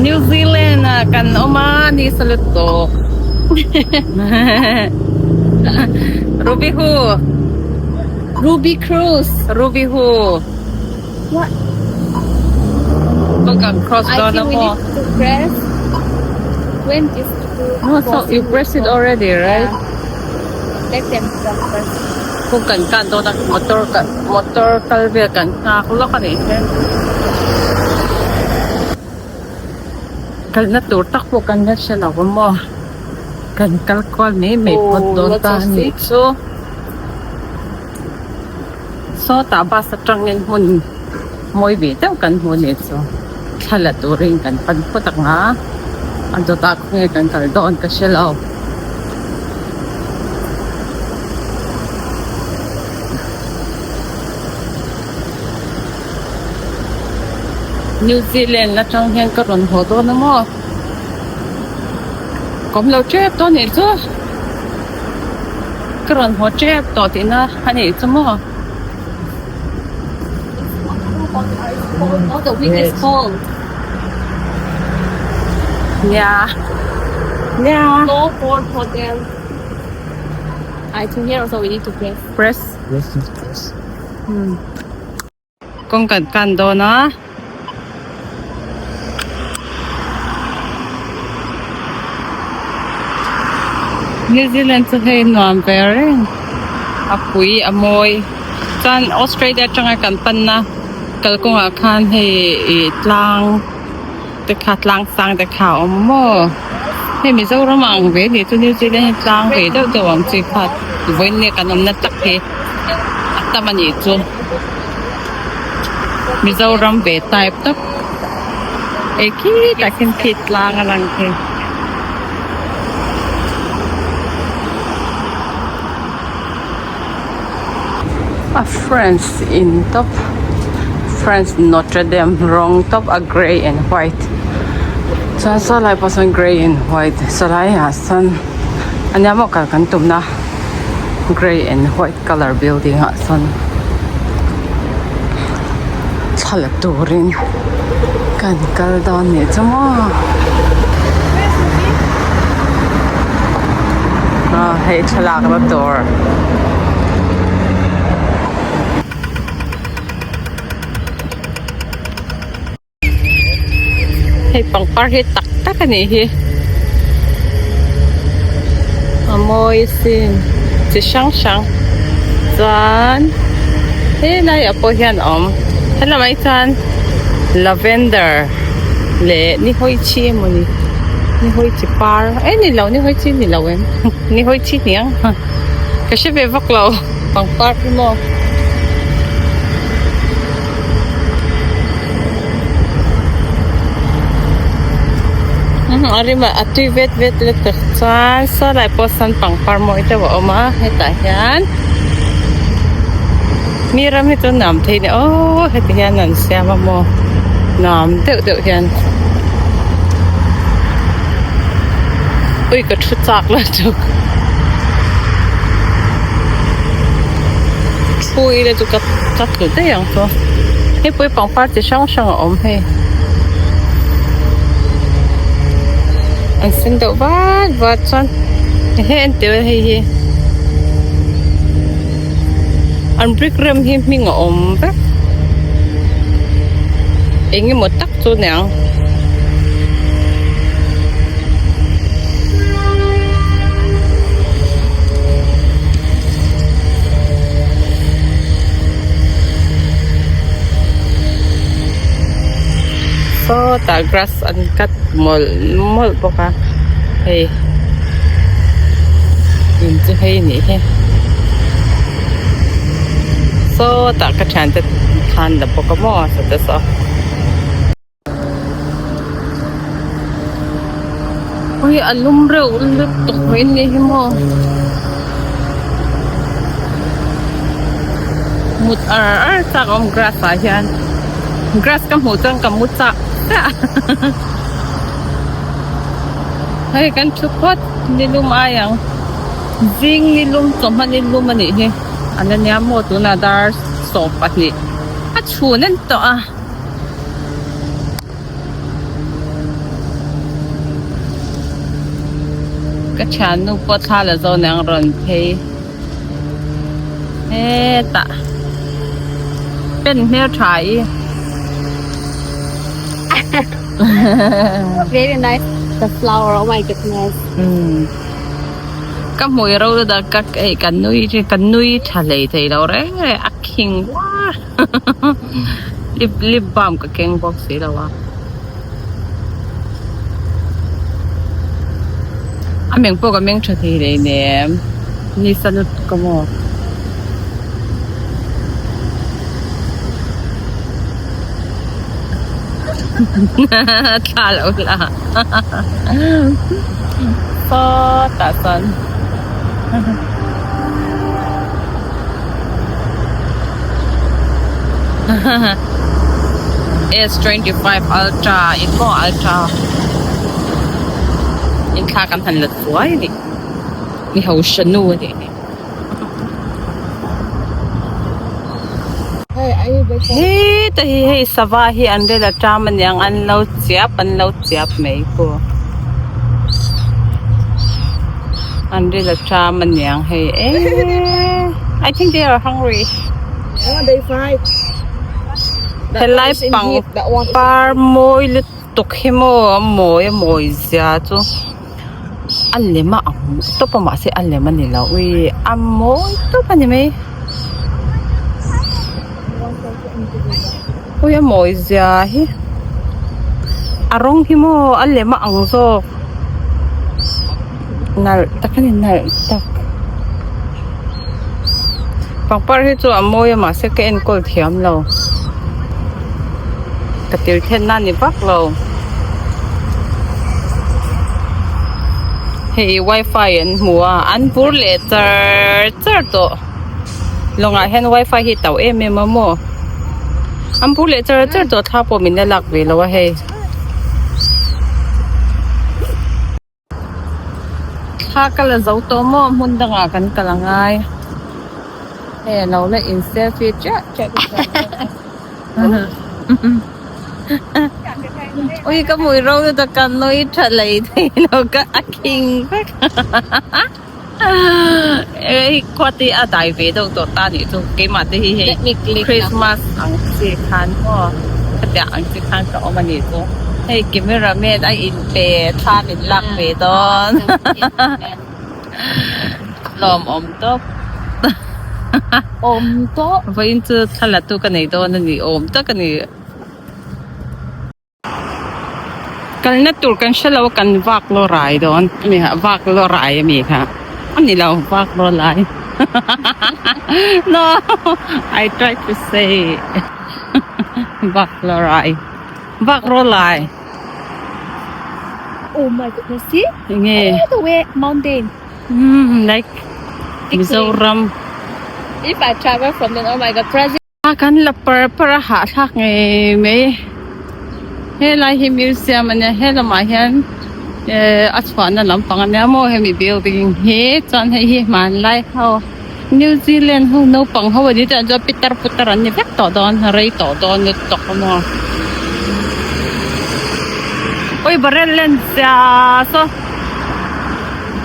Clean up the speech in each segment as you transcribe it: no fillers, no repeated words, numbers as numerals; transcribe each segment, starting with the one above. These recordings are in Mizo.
New Zealand ah kan awm a ni salut tawk Ruby hu Ruby Cruz Ruby hu What Kawng kan cross dawn a maw Press when is No so you press it already right Let them come first Kawng kan kan dawn a motor kan motor kal vel kan nghak lawk a nih hi Kalna tur tak pawh kan la hre lo a maw kan kal kual mai mai phawt dawn ta a nih chu. Sawtah bus atangin hmun mawi ve deuh kan hmu a nih chu thla la turin kan pan phawt ang a a dawtah khawnge kan kal dawn ka hre lo. New Zealand atang hian ka rawn haw dawn a maw kawm lo tep dawn nih chu. Ka rawn haw tep tawh tihna a nih chu maw? Nia nia Press Kawng kan kan dawn a. New Zealand chu hei nuam ve reng a pui a mawi chuan Australia atanga kan panna kalkawngah khan hei ih tlang te kha tlang sang te kha a awm maw hei Mizoram a ang ve anih chu New Zealand hi tlang ve deuh deuh ang chi kha vawiin nge kan awmna tak hi a tam a nih chu Mizoram ve type tak ei khitah khian khi tlang a lang thei. A French in tawp French Notre Dame rawng tawp a grey and white chuan saw lai pawh sawn grey and white saw laiah sawn ania maw kal kan tumna grey and white colour building ah sawn thla la turin kan kal dawn nih chu maw aw hei thlalak na tur. Hei pangpar hi tak tak a nih hi a mawi sin chi hrang hrang chuan helaiah pawh hian a awm helamah hi chuan lavender leh nihawi chi emawni nihawi chi par eh ni lo nihawi chi ni lo em nihawi chi ni ang ka hre ve vak lo pangpar hi maw. A rim a tui vet vet lutuk chuan saw lai pawh sawn pangpar mawi deuh a awm a hetah hian mi ram hi chu nuam thei nia aw heti hian an siam a maw nuam deuh deuh hian ui ka thu chak lutuk thu ila chu ka ka tlu daih ang chu hei pawh hi pangpar chi hrang hrang a awm hei an sen deuh vat vat chuan he en teh u hei hi an brick rem hi hming a awm vek eng emaw tak chu niang. Sawtah grass an cut mawlh mawlh bawk a hei in chu hei nih hi sawtah ka thiante khan la bawk a maw sawte saw. Ui a lum reuh lutuk mai ni hi maw mut ar ar chak a awm grass ah hian grass ka hmuh chuan ka mu chak chiah hei kan thu phawt nilum ai ang zing nilum chawhma nilum a nih hi a la nia maw tunah dar 12 a chhun en tawh a. Ka thiannu pawh thla la zawn ang rawn phei hetah pen hmel tha i. Very nice the flower oh my goodness. Umm ka hmui ro lut a ka hei ka nui ka nui tha hlei thei lo reng reng a khing uar lip lip balm ka keng bawk si lo a. A meng pawh ka meng tha thei leh nem nisa lutuk a maw. Thla lo la sawtah chuan S25 Ultra in maw Ultra in thla kan han la chuai a ni mi hausa nu a nih hi. Heta hi hei sava hi an rel a ṭam aniang an lo chiap an lo chiap mai pawh an rel a ṭam aniang hei eee I think they are hungry helai pangpar mawi lutuk hi maw a mawi a mawi zia chu. A lem a ang tawp a mahse a lem a ni lo ui a mawi tawp a ni mai ui a mawi zia hi a rawng hi maw a lem a ang zawk nalh tak a ni nalh tak pangpar hi chu a mawi a mahse ka enkawl thiam lo ka tir then na ni vak lo. Hei wifi an hmu a an bur leh char char tawh lawngah hian wifi hi a to em em a maw an bur leh char char tawh thla pawh min la lak ve lo a hei. Thla ka la zo tawh maw hmun dangah kan kal a ngai hei a lo la in selfie chiah chiah te chuan ui ka hmui ro lutuk ka nui tha lei thei lo ka a khing vek hei khua te a dai ve deuh tawh ta nih chu keimah te hi hei Christmas ang chi khan maw khatiang ang chi khan ka awm a nih chu hei camera man a in pe thla min lak ve dawn lawmawm tawp awm tawp vawiin chu thla la tu ka nei dawn a ni awm tak a ni. Kalna tur kan hre lo kan vak law rai dawn ami kha vak law rai ami kha a ni lo vak law lai no I try to say vak law rai vak raw lai Oh my goodness see enge all the way mountain hmm like Mizoram if I travel from then oh my god present A kan la par par a hahthlak ngei mai helai hi museum a nia he lamah hian ehh a chhuahna lampang a nia maw hemi building hi chuan hei hi hmanlai ho New Zealand ho naupang ho a ni chuan chuan pitar putar an ni vek tawh dawn a rei tawh dawn lutuk a maw awi barrel len zia saw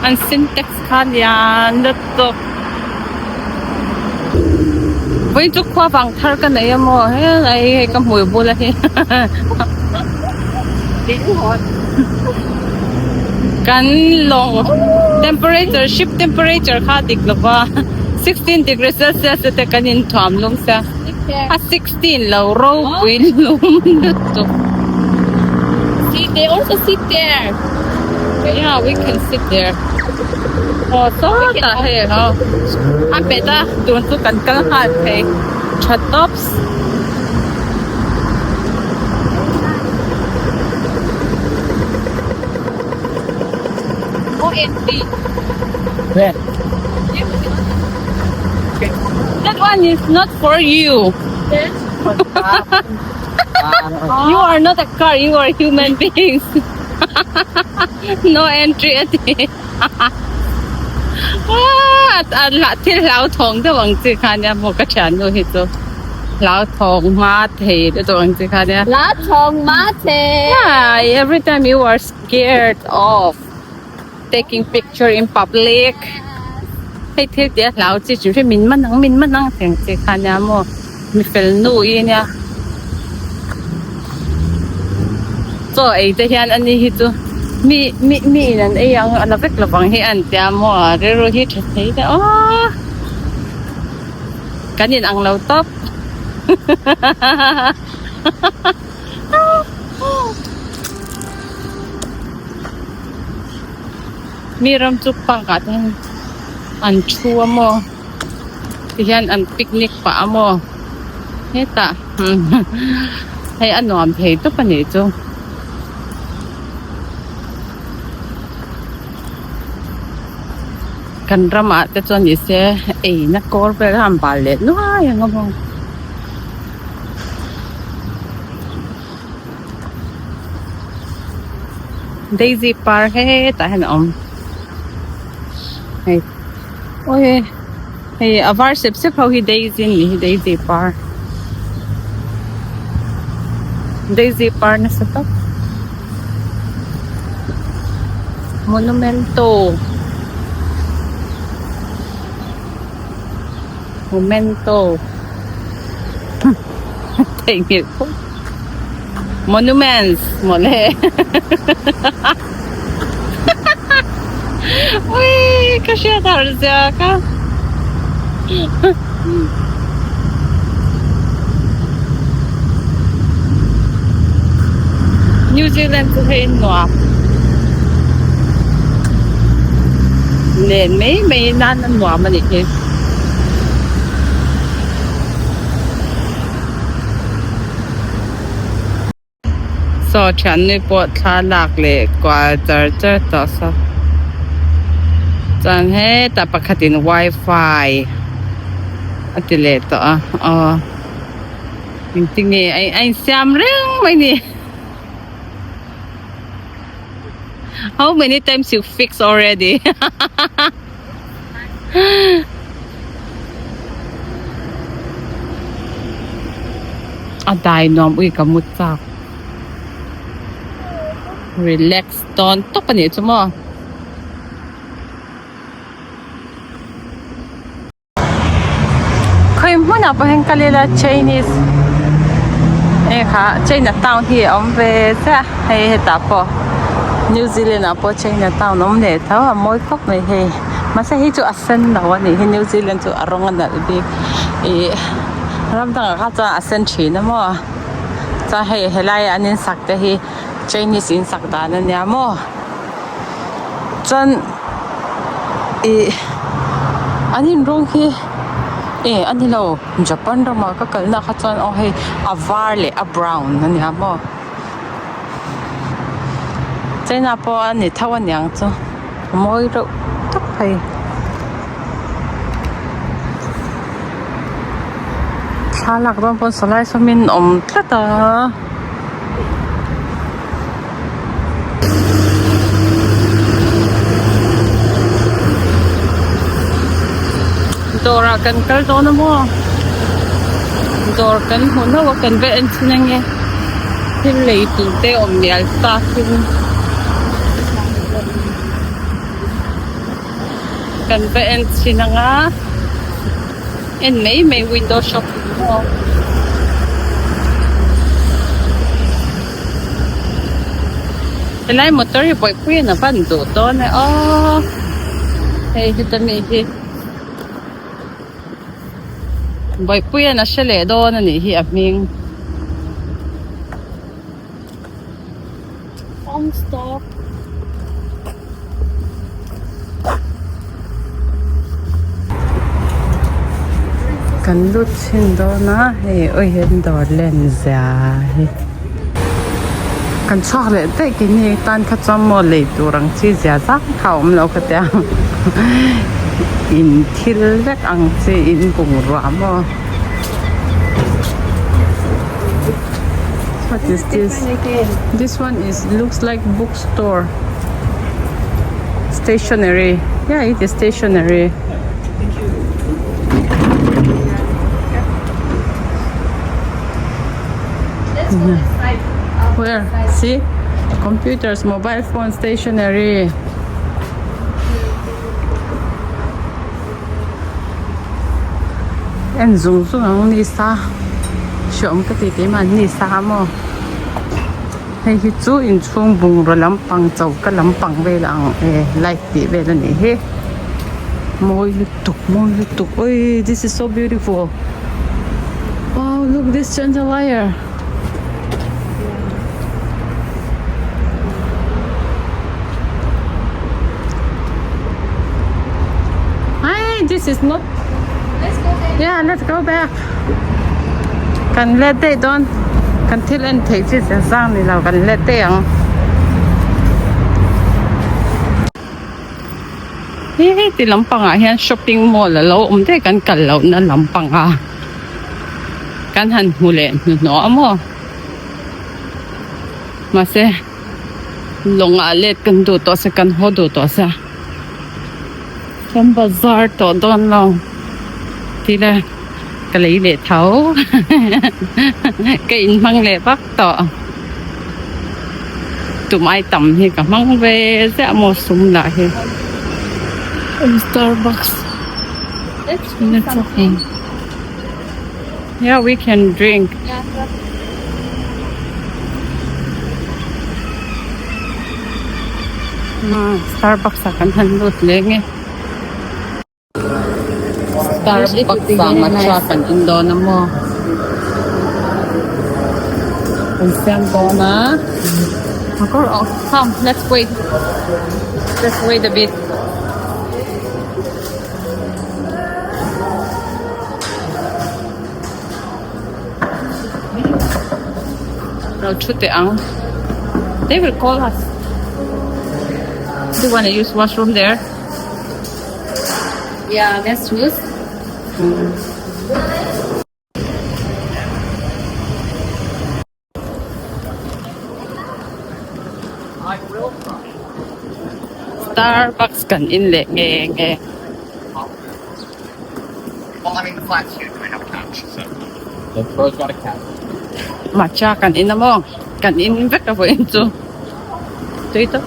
an sintex kha lian lutuk. Vawiin chu khua vang thar ka nei a maw helai hei ka hmui bula hi kan lawng temperature ship temperature kha a dik lova 16 degree celsius te kan inthuam lum sia a 16 lo ropui lum lutuk. See they also sit there. Yeah we can sit there. Aw sawtah hei aw a pet a tun chu kan kal nghal thei tha tawps. That one is not for you. You are not a car, you are human beings. No entry a ti. Thil hlauthawng deuh ang chi kha nia maw ka thiannu hi chu hlauthawng hma thei lutuk ang chi kha nia. Hlauthawng hma thei. Yeah, every time you are scared of. Taking picture in public hei thil tih a hlau chi hrim hrim min man ang min man ang tih ang chi kha ania maw mi fel nu i ania chaw ei te hian ani hi chu mi mi mi in an ei ang a la vek lovang hi an tia maw rilru hi tha thei deuh aw kan in ang lo tawp Mi ram chu park ah te hian an thu a maw tihian an picnic pah a maw hetah hei a nuam thei tawp a nih chu. Kan ramah te chuan ni se eina kawr vel a han bal leh nuai ang a maw. Daisy par hetah hian a awm hei awi hei a var sep sep ho hi daisy a nih hi daisy par daisy par nasa tak monumento momento. Theihnghilh phawt monuments mawle ui ka hriat harh zia ka New Zealand chu hei nuam len mai mai nan a nuam a nih hi. Saw thiannu pawh thla lak leh kual char char tawh saw chuan hetah pakhatin wifi a ti leh tawh a aw engtin nge a insiam reng mai ni how many times you fix already. A dai nuam ui ka mu chak relax dawn tawp a nih chu maw. Khawi hmunah pawh hian kal ila Chinese hei kha China town hi a awm ve chiah a hei hetah pawh New Zealand ah pawh China town a awm leh tho a mawi khawp mai hei mahse hei chu a sen lo a nih hi New Zealand chu a rawng a nalh bik ih ram dangah kha chuan a sen thin a maw chuan hei helai an insak te hi Chinese insak dan a nia maw. Chuan ih an inrawng hi eh a ni lo Japan ramah ka kalna kha chuan aw hei a var leh a brown a nia maw China pawh a ni tho aniang chu a mawi reuh tawp hei. Thla lak dawn pawn sawlai sawmin awm tlat a. Dawrah kan kal dawn a maw dawr kan hmu hlauh a kan va en chhin ange thil lei tur te awm mial ta thil kan va en chhin anga en mai mai window shopping maw. Helai motor hi bawihpui in a van duh dawn e aw hei heta mi hi bawihpui in a hre leh dawn a nih hi a hming. Kan lut chhin dawn a hei awi hian dawr len zia hi kan chhuak leh daih ke ni tan kha chuan maw lei tur ang chi zia zang kha a awm lo ka tia in thil vek ang chi in bungrua maw. What is this? This one is looks like bookstore. Stationery. Yeah, it is stationery. Where? See? Computers, mobile phone, stationery. En zung zung ang ni sa hreawm ka ti keimah ni sa maw hei hi chu inchhung bungraw lampang choka lampang vel ang e light tih vel a nih hi mawi lutuk mawi lutuk awii this is so beautiful wow look this chandelier. Hi, this is not. Let's go back. Yeah, let's go back. Kan let daih dawn. Kan thil en theih chi zen zang ni lo kan let daih ang. Hi hei ti lampangah hian shopping mall a lo awm daih kan kal lohna lampanga kan han hmu leh hnuhnawh a maw mahse lawngah let kan duh tawh se kan haw duh tawh se kan bazar tawh dawn lo tile ka lei leh tho ka inhmang leh vak tawh tum ai tam hi ka hmang ve ziah maw sum lah hi Starbucks yeah we can drink Starbucks ah kan han lut leng e. Starbucks ah matcha kan in dawn a maw kan siam dawn a come let's wait let's wait a bit. Lo thu teh ang they will call us do you wanna use washroom there? Yeah, let's use. Starbucks kan in leh nge nge. Matcha kan in a maw? Kan in vek a vawiin chu. Tui tawp.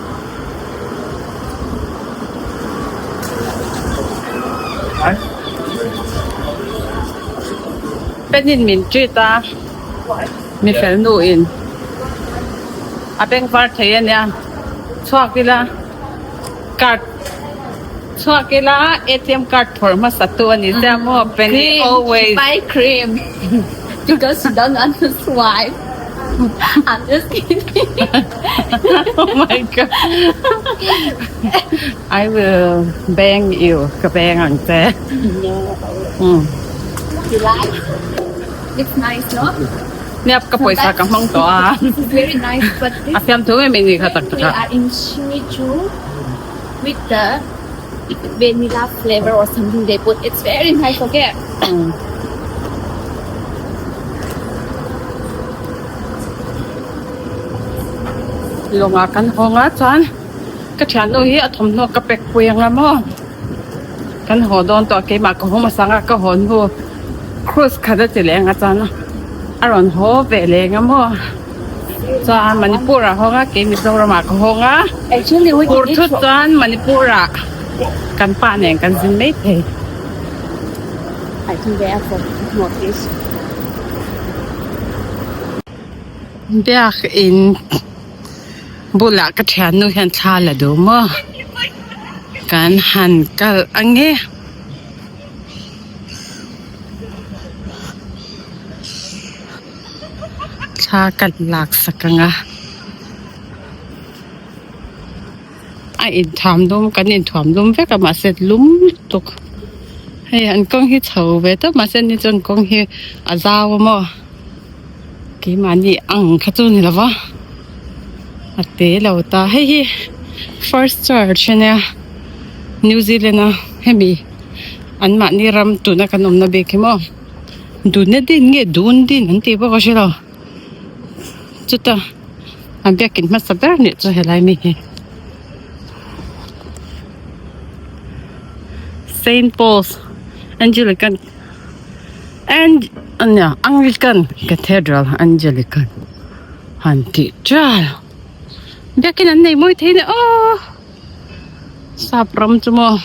Pen in min treat a, mi fel nu in a beng var thei a nia, chhuak ila card chhuak ila A_T_M card phawrh hmasa tu a ni sia maw pen hi always buy cream because you don't want to swipe I'm just kidding oh my god I will bang you ka bang ang che no you like it's nice no Niap ka pawisa ka hmang tawh a this is very nice but this a fiam thu em em ni kha tak tak we are in Shimizu with the vanilla flavor or something they put it's very nice okay Lawngah kan hawng a chuan ka thiannu hi a thawmhnaw ka pack pui anga maw kan haw dawn tawh a keimah ka haw hmasa anga ka haw hnu cruise khat a ti leh anga chuan a rawn haw ve leh anga maw chuan Manipur ah hawng a kei Mizoram ah ka hawng a fur thut chuan Manipur ah kan pa nen kan zin mai thei. Biakin bulah ka thiannu hian thla la duh maw kan han kal ange. Thla kan lak sak ang a a inthuam lum kan inthuam lum vek a mahse lum lutuk hei an kawng hi chho ve tawp mahse ni chuan kawng hi a zau a maw keimahni ang kha chu ni lova a te lo ta hei hi first church ania New Zealand a hemi anmahni ram tuna kan awmna bik hi maw. Dunedin nge Dundin an tih bawk a hre lo chuta an biakin hmasa ber nih chu helai mi hi Saint Paul's Anglican and ania Anglican Cathedral Anglican han tih chial biakin an nei mawi thei nia aw sap ram chu maw.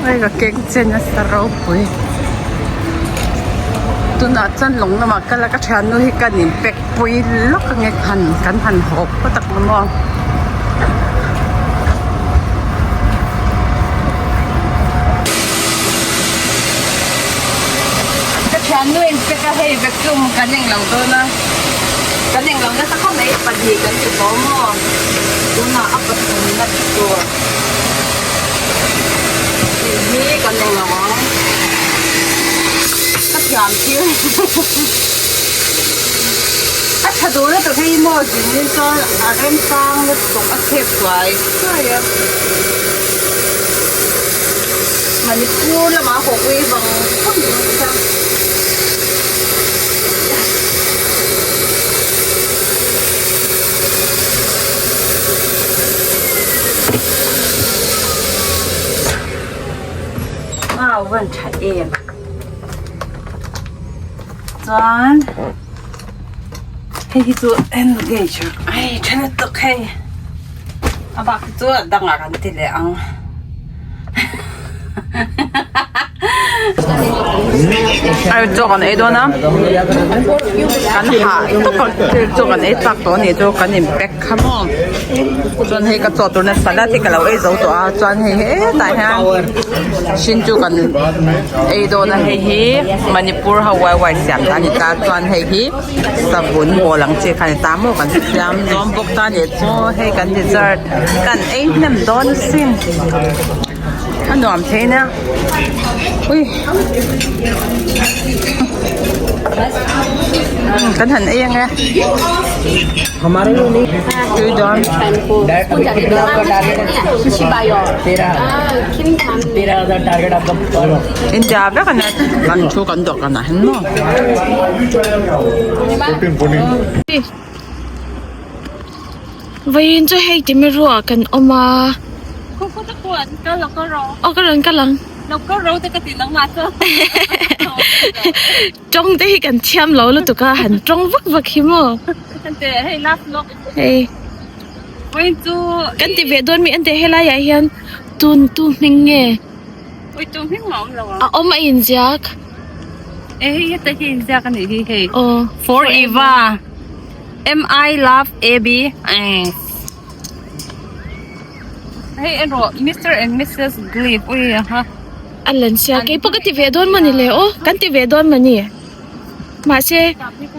Hei ka keng che nasa ropui tunah chuan lawng lamah kal a ka thiannu hi ka nin pack pui lawk ange han kan han haw phawt ang maw. Ka thiannu in pack a hei vacuum kan englo dawn a kan englo nasa khawp mai pahnih kan ti tawh maw tunah a pathumna tur. Tih hi kan eng lo ang ka thiam thil a tha duh lutuk hei maw zin in chuan a remchang lutuk a chhep tuai tuai a Manipur lamah a haw pui vang vang ang kha. Wow van tha em chuan hei hi chu en luggage ai tha lutuk hei a bak hi chu a dangah kan ti leh ang. Ai chaw kan ei dawn a kan hah tawp a thil chaw kan ei chak tawh a nih chu kan in pack kha maw chuan hei ka chaw tur na salad hi ka lo ei zo tawh a chuan hei hetah hian hring chu kan ei dawn a hei hi Manipur ho wai wai siam ta a ni ta chuan hei hi savun bawl ang chi kha a ni ta maw kan siam dawn bawk ta a nih chu hei kan dessert kan ei hnem dawn asin. A nuam thei nia ui kan han ei ang e tui dawn India vek a nia kan thu kan dawhkan ah hian maw. Vawiin chu hei ti mi ruah kan awm a. Aw ka rawn kal ang. Tawng te hi kan thiam lo lutuk a han tawng vak vak hi maw. Hei kan ti ve dawn mi an ti helai ah hian tun tu hming nge a awm a inziak. Aw. M I love A B Hei en rawh Mister and Missus Glebe ui a ha. A lan sia kei pawh ka ti ve dawn mawni le aw kan ti ve dawn mawni mahse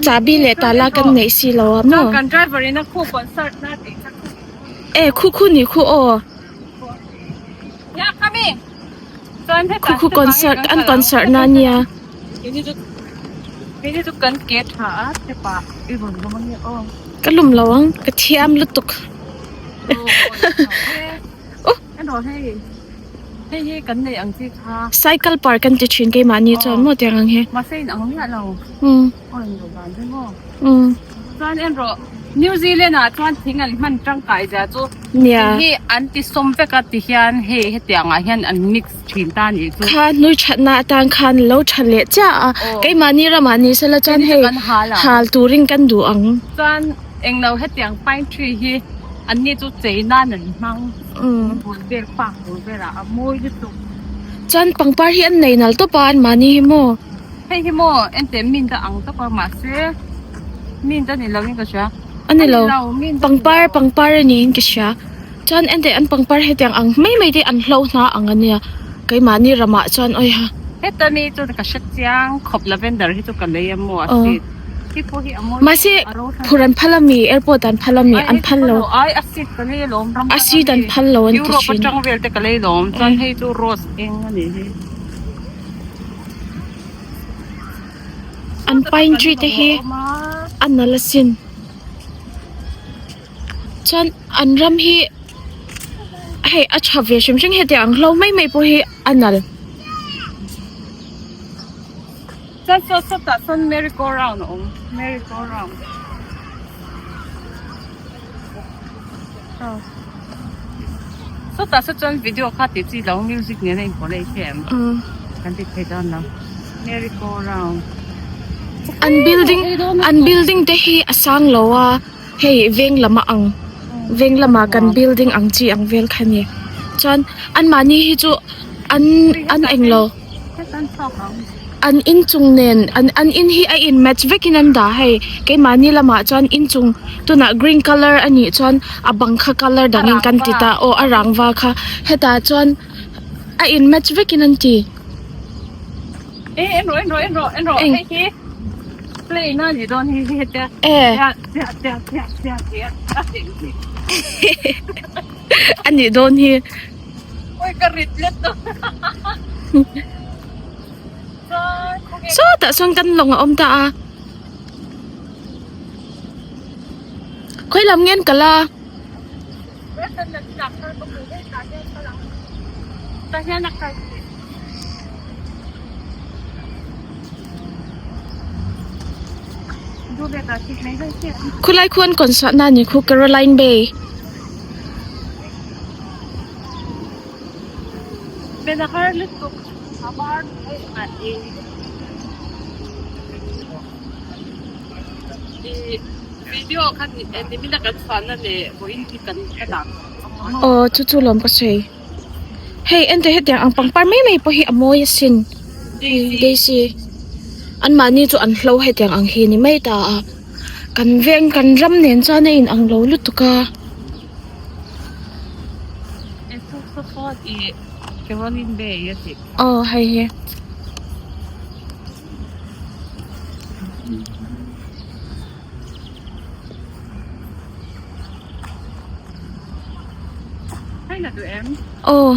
chahbi leh tala kan neih si lo a maw. Kan driver in a khu concert na tih kha. E khu khu ni khu aw. Ya coming. Chuan hetah Khu khu concert an concert na nia. Ka lum lo ang ka thiam lutuk. Cycle park an ti thin keimahni chuan maw tiang ang hi. Umm. Chuan en rawh New Zealand ah chuan thing an hman tangkai zia chu Nia. Thing hi an ti sawm vek a ti hian hei hetiang ah hian an mix thin ta nih chu. Kha nui thatna atan khan lo tha leh chiah a. Keimahni ramah ni sela chuan hei hal turin kan duh ang. Chuan englo hetiang pine tree hi an ni chu chei nan an hmang. Umm. Bul vel park bul velah a mawi lutuk. Chuan pangpar hi an nei nal tawp a anmahni hi maw. Hei hi maw ente mint a ang tawp a mahse mint a ni lo in ka hria. A ni lo pangpar pangpar a ni in ka hria chuan ente an pangpar hetiang ang mai mai te an hlo hna ang a nia keimahni ramah chuan awi ha. Heta mi chu ka hre chiang khawp lavender hi chu ka lei a maw a seed hi pawh hi a mawi mahse phur an phal ami airport an phal ami an phal lo ai a seed ka lei alawm ram a seed an phal lo an ti Europe thin atang vel te ka lei lawm chuan hei chu rose eng a ni hi. An pine tree te hi a nalh asin chuan an ram hi hei a tha ve hrim hrim hetiang ang hlo mai mai pawh hi a nalh. Chuan saw sawtah sawn merry go round a awm merry go round. Sawtah saw chuan video kha tih chi lo music nen a inpawlh a i hria em kan ti thei dawn lo merry go round. An building an building te hi a sang lo a hei veng lam a ang veng lama kan building ang chi ang vel kha a ni chuan anmahni hi chu. An an englo an inchung nen an an in hi a in match vekin an dah hei keimahni lamah chuan inchung tunah green colour a nih chuan a bang kha colour dangin kan ti ta aw a rangva kha hetah chuan a in match vekin an ti. A nih dawn hi. Sawtah sawn kan lawng a awm ta a. Khawi lam nge an kal a? Khulai khu an kawn suah na ni khu Caroline Bay. Aw chu chu lawm ka sawi hei ente hetiang ang pangpar mai mai pawh hi a mawi asin hei daisy an mahni chu an hlo hetiang ang hi ni mai ta a kan veng kan ram nen chuan a in ang lo lutuk a. Aw hei hi. Aw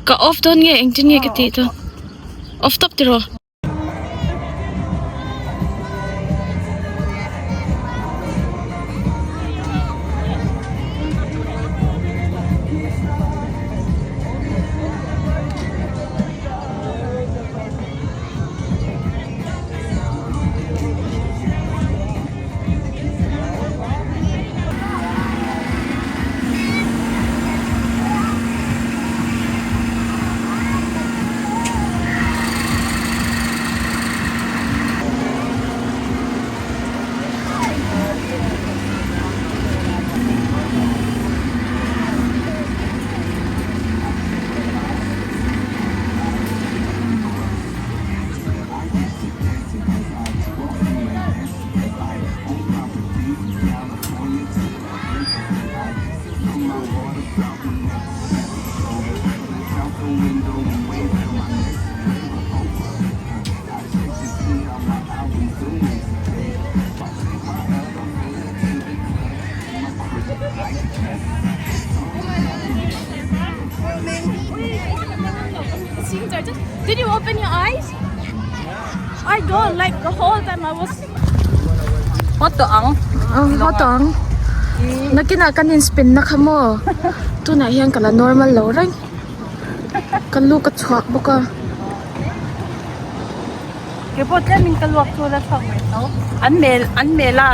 ka off dawn nge engtin nge ka tih dawn off tawp tiraw. Did you open your eyes? I don't like the whole time I was Haw tawh ang. Haw tawh ang. Nakinah kan in spin na kha maw? Tunah hian ka la normal lo reng. Ka lu ka chhuak bawk a. Ke pawh tlemin ka luak chu la chhuak mai tho. An mel an mela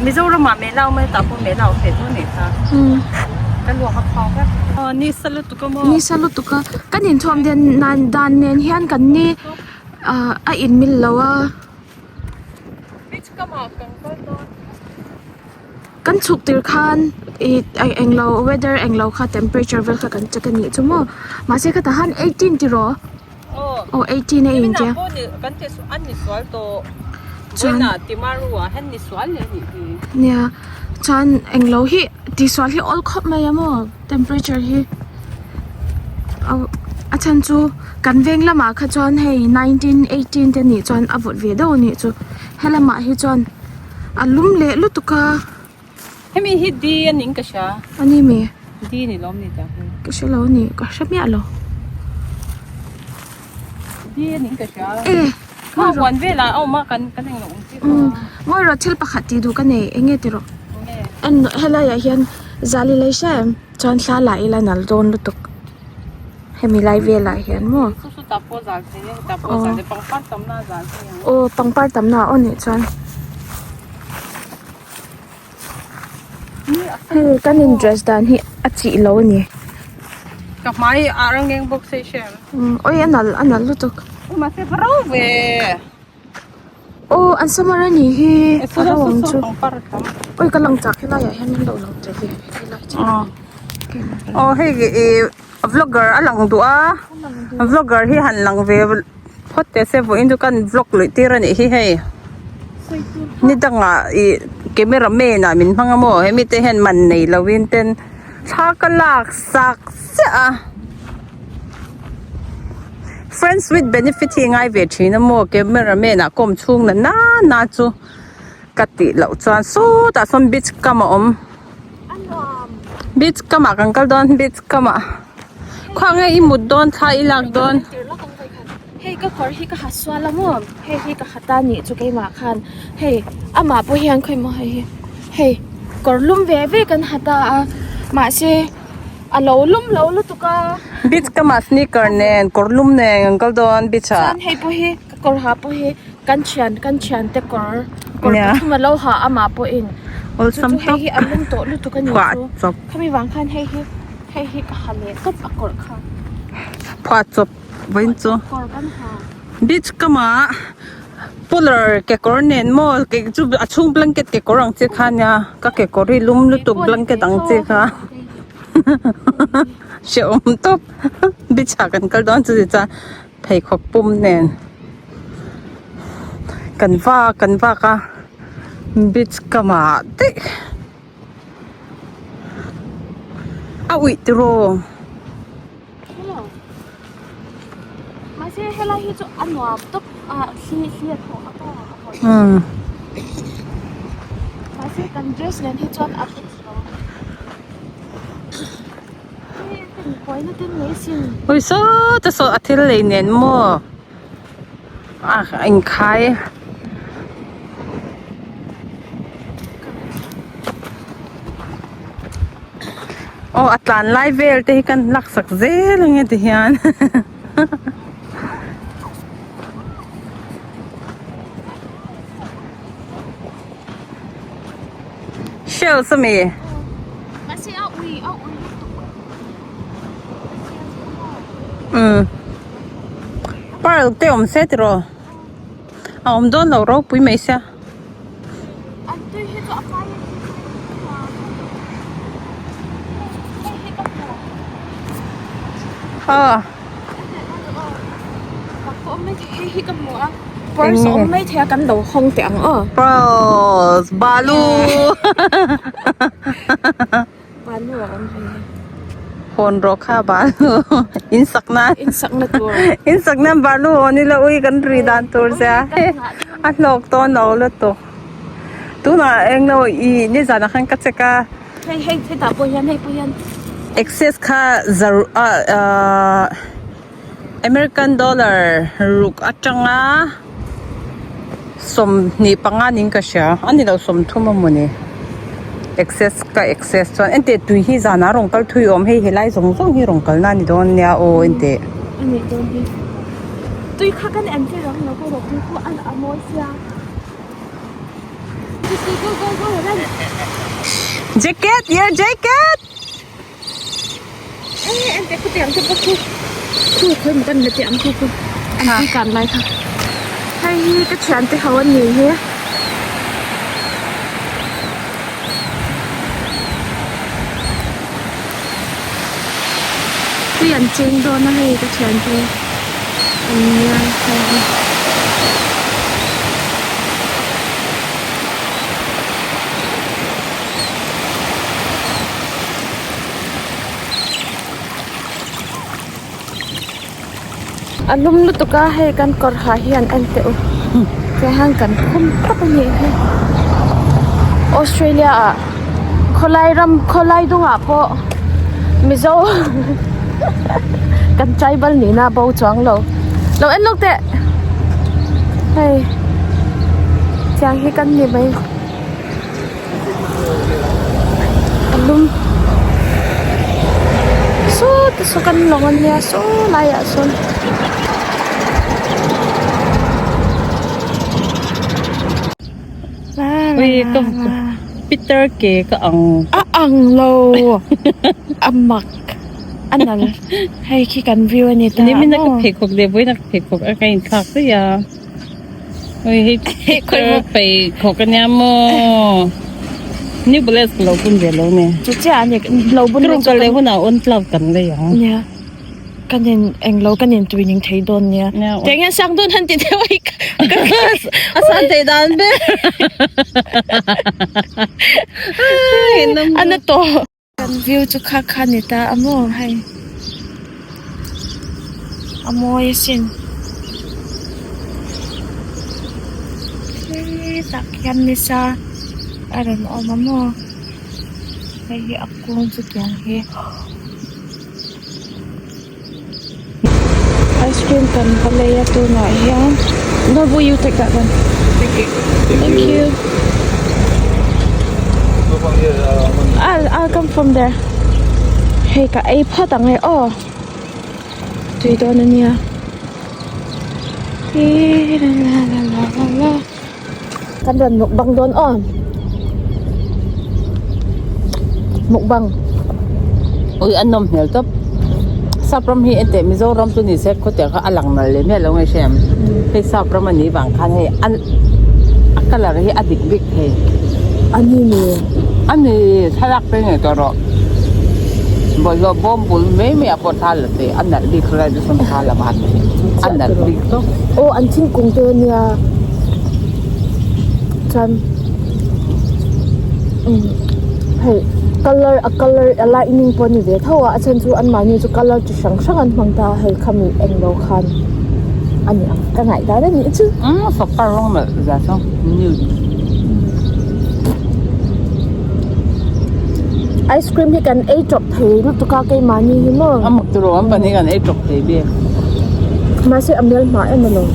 Mizoramah mela awm a hetah pawh mela awm ve tho a nih kha. Ka luak a phau vek. Aw ni sa lutuk a maw? Ni sa lutuk a. Kan inthuam den nan dan nen hian kan ni ah a inmil lo a. Beach kamah kan kal dawn. Kan chhuk tir khan ih englo weather englo kha temperature vel kha kan check a nih chu maw mahse khatah khan 18 tiraw aw 18 a intia chuan nia chuan englo hi tihsual hi awl khawp mai a maw temperature hi a chhan chu kan veng lamah kha chuan hei 19 18 te nih chuan a vawt ve deuh a nih chu helamah hi chuan. A lum leh lutuk a. Hemi hi di a ning ka hria. A ni mi? Di ni lawm ni ta hi. Ka hre lo a ni, ka hre miah lo. Di a ning ka hria. E. Kha huan velah a awm a kan kan englo awm chi. Umm ngawi rawh thil pakhat tih duh ka nei eng nge tiraw? En helai ah hian zal i lei hria em? Chuan thla lah ila nal dawn lutuk. Hemi lai velah hian maw? Aw pangpar tamna aw nih chuan hei kan in dress dan hi a chih lo a ni. Ka hmai ah rangeng bawk se i hria em? Awi a nalh a nalh lutuk. Mahse va ro ve. Aw an summer a nih hi a ro ang chu awi ka lang chak helai ah hian min lo lang tel ve helai chu aw hei ih. Vlogger a lang duh a vlogger hi han lang ve phawt teh se vawiin chu kan vlog luih tir a nih hi hei ni dangah ih camera man ah min hmang a maw hemi te hian man nei lo in ten thla ka lak sak chiah a friends with benefit hi ngai ve thin a maw camera man ah kawm chhung na nana chu ka tih loh chuan sawtah sawn beach kam a awm. Beach kamah kan kal dawn beach kamah khaw nge i mut dawn thla i lak dawn. Hei ka kawr hi ka ha sual a maw hei hi ka ha ta nih chu keimah khan hei amah pawh hian khawi maw hei hi hei kawr lum ve ve kan ha ta a mahse a lo lum lo lutuk a. Beach kamah sneaker nen kawr lum nen kan kal dawn beach ah. Chuan hei pawh hi ka kawr ha pawh hi kan thian kan thian te kawr kawr pathum a lo ha amah pawhin chu chu hei hi a lum tawh lutuk a ni chu khami vang khan hei hi hei hi ka ha leh tawp a kawr kha phuah chawp vawiin chu kawr kan ha beach kamah polar kekawr nen maw kei chu a chhung blanket kekawr ang chi kha nia ka kekawr hi lum lutuk blanket ang chi kha hrehawm tawp beach ah kan kal dawn chu ti chuan. Pheikhawk pum nen kan vak kan vak a beach kamah daih a uih tiraw. Ui saw te saw a thil lei nen maw a inkhai aw a tlan lai vel te hi kan laksak zel ang e ti hian. Shells a mi. Umm pearl te awm se tiraw a awm dawn lo ropui mai sia. Aw. Pearls awm mai thei a kan lo hawng teh ang aw. Pearls balu balu a awm hei hi. Hawn rawh kha balu in sak nan in sak na tur in sak nan balu hawn ila ui kan ri dan tur zia a hlawk dawn lo lutuk tunah englo i nizanah khan ka check a. Hei hei hetah pawh hian hei pawh hian. Access kha zar ah American dollar ruk atanga 25 niin ka hria a ni lo 30 amawni access ka access chuan enteh tui hi zanah rawn kal thui awm hei helai zawng zawng hi rawn kalna a ni dawn nia aw enteh. A nih dawn hi tui kha kan en tir ang lo pawh rawh tui khu a mawi sia. Go go go run. Jacket your jacket. Ê, em té có tiếng cho bác khu khu khơi một con là tiếng khu khu anh đi cản lại thôi hay cái chuyện thì hầu anh nhiều hết Tui an cheng dawn a hei ka thiante an nia hei hi. A lum lutuk a hei kan kawr ha hi an en teh u tiang hian kan phum tawp a nih hi Australia ah khawlai ram khawlai dungah pawh mizo kan tribal nihna a bo chuang lo lo en lawk teh hei tiang hi kan ni mai. A lum saw te saw kan lawng a nia saw laiah sawn. Ui ka Peter ke ka ang. A ang lo a mak a nal hei khi kan view a ni ta Nimin a ka pheikhawk leh vawiin a ka pheikhawk a ka inthlak daih a. Ui hei Peter pheikhawk a nia maw New Balance ka lo bun ve lo ni. Chu chiah a ni lo bun Ka rawn kal leh hunah on cloud kan lei ang. Nia. Kan in englo kan in tui ning thei dawn nia. Tiang hian sang dawn han ti deuh a ka A san thei dan ber. A na tawh. Kan view chu kha kha ni ta a maw hei. A mawi asin. Hetak hian nisa a rawn awm a maw. Hei hi a kung chu tiang hi. Ice cream kan va lei a tunah hian Norbu you take that one thank you I'll I'll come from there hei ka ei phawt ang e aw tui dawn ania la la la la la. Kan rawn mukbang dawn aw. Mukbang. Ui an nawm hmel tawp. Sap ram hi enteh Mizoram chu ni se khawtiang kha a lang nal leh miah lo nge hre em. Hei sap ram a nih vang khan hei an a colour hi a dik bik thei. A ni ni. A ni thlalak te ngei tawh rawh. Bawlhhlawh bawm bul mai mai ah pawh thla la thei a nalh bik khalai chu sawn thla la van thei a nalh bik tawp. Aw an thingkung te ania chuan umm hei colour a colour a lightning pawh a ni ve tho a a chhan chu anmahni chu colour chi hrang hrang an hmang ta a hei khami englo khan a ni ang ka ngaihdan a nih chu. Umm sawrkar rawng nalh zia chu nude. Ice cream hi kan ei tawp thei lutuk a keimahni hi maw. A mak turaw an pahnih kan ei tawp thei bik. Mahse a mel hma em alawm.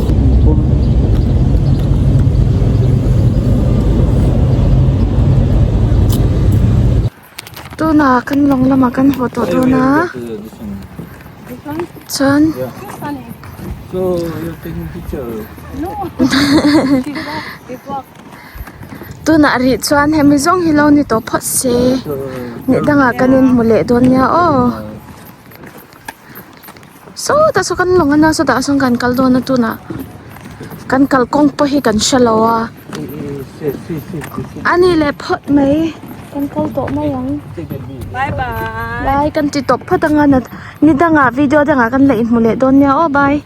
Tunah kan lawng lamah kan haw tawh dawn a chuan. Tunah rih chuan hemi zawng hi lo ni tawh phawt se ni dangah kan inhmu leh dawn nia aw sawtah saw kan lawng a nia sawtah sawn kan kal dawn a tunah kan kalkawng pawh hi kan hre lo a a ni leh phawt mai kan kal tawh mai ang bye kan ti tawp phawt ang a ni dangah video dangah kan la inhmu leh dawn nia aw bye.